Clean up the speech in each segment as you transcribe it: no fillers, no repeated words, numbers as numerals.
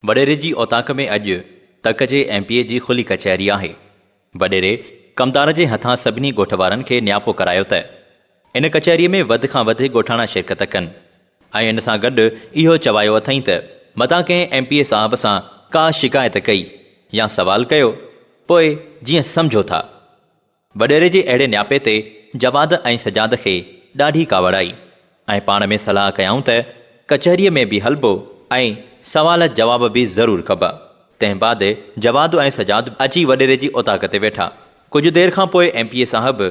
وڏيري جي اوطاق ۾ اڄ تڪ جي ايم پي اي جي کلي ڪچهري آهي. وڏيري ڪمدار جي هٿان سڀني ڳوٺ وارن کي نياپو ڪرايو ته ان ڪچهري ۾ وڌ کان وڌ ڳوٺاڻا شرڪت ڪن ۽ ان سان گڏ اهو چوايو اٿئين ته متان ڪنهن ايم پي اي صاحب سان ڪا شڪايت ڪئي يا سوال ڪيو پوء جيئن سمجهو ٿا. وڏيري جي اهڙي نياپي تي جواد ۽ سجاد کي ڏاڍي ڪاوڙ آئي ۽ پاڻ ۾ صلاح ڪيائون ته ڪچهريء ۾ به هلبو ۽ سوال جواب به ضرور ڪبا. تنهن بعد جواد ۽ سجاد اچي وڏيري جي اوطاق تي ويٺا. ڪجهه دير کان پوء ايم پي اي صاحب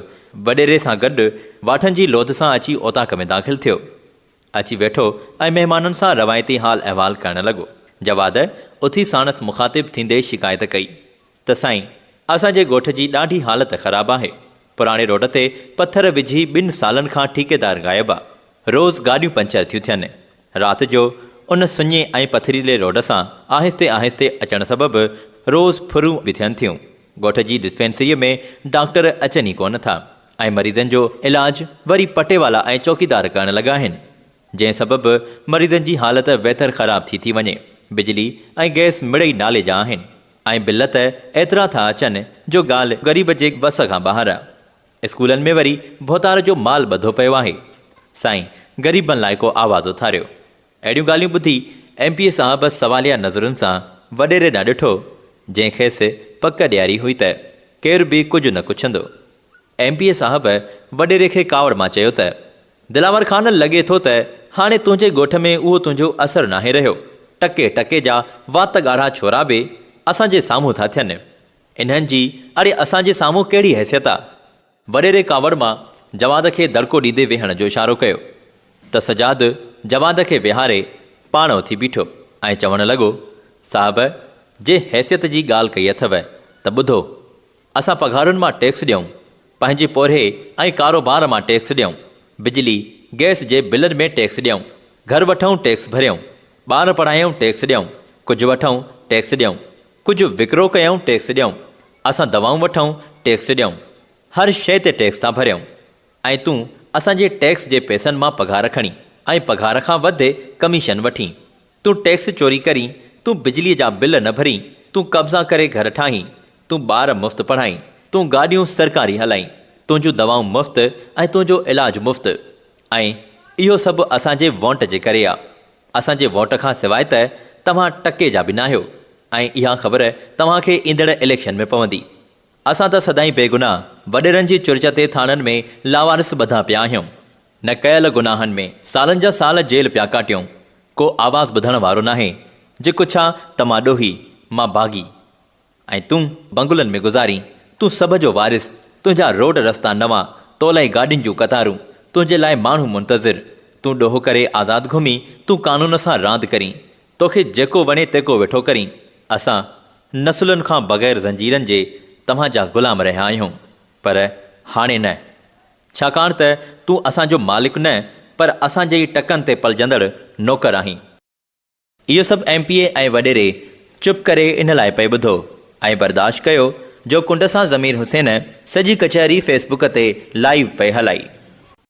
وڏيري سان گڏ واٺن جي لوڌ سان اچي اوطاق ۾ داخل ٿيو. اچي ويٺو ۽ مهمانن سان روايتي حال احوال ڪرڻ لڳو. جواد اٿي ساڻس مخاطب ٿيندي شڪايت ڪئي. ته سائين اسان جي ڳوٺ جي ڏاڍي حالت خراب آهي، پراڻي روڊ تي پٿر وجهي ٻن سالن کان ٺيڪيدار غائب آ، روز گاڏيون پنچر ٿيون ٿين، رات جو ان سڃي ۽ پٿريلي روڊ سان آهستي آهستي اچڻ سبب روز ڦرون به ٿين ٿيون، ڳوٺ جي ڊسپينسريء ۾ ڊاڪٽر اچن ئي ڪونه ٿا ۽ مريضن جو علاج وري پٽيوالا ۽ چوڪيدار ڪرڻ لڳا آهن. جنهن سبب مريضن جي حالت ويتر خراب ٿي ٿي وڃي، بجلي ۽ گئس مڙئي نالي جا آهن ۽ بل ته ايترا ٿا اچن جو ڳالهه غريب جي وس کان ٻاهر آ. اسڪولن ۾ وري ڀوتار جو مال ٻڌو پيو آهي. سائين غريبن لاء ڪو آواز اٿاريو. اهڙيون ڳالهيون ٻڌي ايم پي اي صاحب سواليا نظرن سان وڏيري ڏانهن ڏٺو، جنهن کيس پڪ ڏياري هئي ته ڪير به ڪجهه نه ڪڇندو. ايم پي اي صاحب وڏيري کي ڪاوڙ مان چيو ته، دلاور خان لڳي ٿو ته هاڻي تنهنجي ڳوٺ ۾ اهو تنهنجو اثر ناهي رهيو. ٽڪي ٽڪي جا وات ڳاڙها ڇورا به اسان جي سامهون ٿا ٿين. انهن جي اڙي اسان جي سامهون ڪهڙي حيثيت آ؟ وڏيري ڪاوڙ مان جواد کي دڙڪو ڏيندي ويهڻ جو اشارو ڪيو ته سجاد جواد کي ويهاري پاڻ اٿي بيٺو ۽ چوڻ لڳو، صاحب جي حيثيت جي ڳالهه ڪئي اٿئو ته ٻڌو اسان پگهارن مان ٽيڪس ڏيون، پنهنجي پورهيي ۽ ڪاروبار مان ٽيڪس ڏيون، بجلي، گئس جي بلن ۾ ٽيڪس ڏيون، گهر وٺون ٽيڪس ڀريون، ٻار پڙهايون ٽيڪس ڏيون، ڪجهه وٺون ٽيڪس ڏيون، ڪجهه وڪرو ڪيون ٽيڪس ڏيون، اسان دوائون وٺون ٽيڪس ڏيون، هر شيء تي ٽيڪس ٿا ڀريون ۽ تون اسان جي ٽيڪس جي پئسن مان پگهار کڻين ۽ پگهار کان وڌ ڪميشن وٺين. تون ٽيڪس چوري ڪرين، تون بجليء جا بل نه ڀرين، تون قبضا ڪري گهر ٺاهين، تون ٻار مفت پڙهائين، تون گاڏيون سرڪاري هلائين، تنهنجون دوائون مفت ۽ تنهنجو علاج مفت. ۽ اهو سڀ اسان جي وونٽ جي ڪري آ. اسان جي وونٽ کان سواء ته توهان ٽڪي جا به ناهيو ۽ اها خبر توهان کي ايندڙ اليڪشن ۾ پوندي. اسان ته سدائين بيگناهه وڏيرن جي چرچ تي ٿاڻن ۾ لاوارث ٻڌا پيا آهيون. نه ڪيل گناهن ۾ سالن جا سال جيل پيا ڪاٽيون. ڪو آواز ٻڌڻ وارو ناهي. جي ڪڇان ته مان ڏوهي، مان باغي. ۽ تون بنگلن ۾ گذارين. تون سڀ جو وارث، تنهنجا روڊ رستا نوان، تو لاء گاڏين جون قطارون، تنهنجي لاء ماڻهو منتظر. تون ڏوهه ڪري آزاد گهمين، تون قانون سان راند ڪرين. توکي جيڪو وڻي تيڪو ويٺو ڪرين. اسان نسلن کان بغير زنجيرن جي توهان جا غلام رهيا آهيون، پر هاڻي نه. ڇاڪاڻ ته تون اسان جو مالڪ نه پر اسان جي ئي ٽڪن تي پلجندڙ نوڪر آهين. اهو سڀ ايم پي اي ۽ وڏيري چپ ڪري ان لاء پئي ٻڌو ۽ برداشت ڪيو جو ڪنڊ سان ضمير حسين سڄي ڪچهري فيس بڪ تي لائيو پئي هلائي.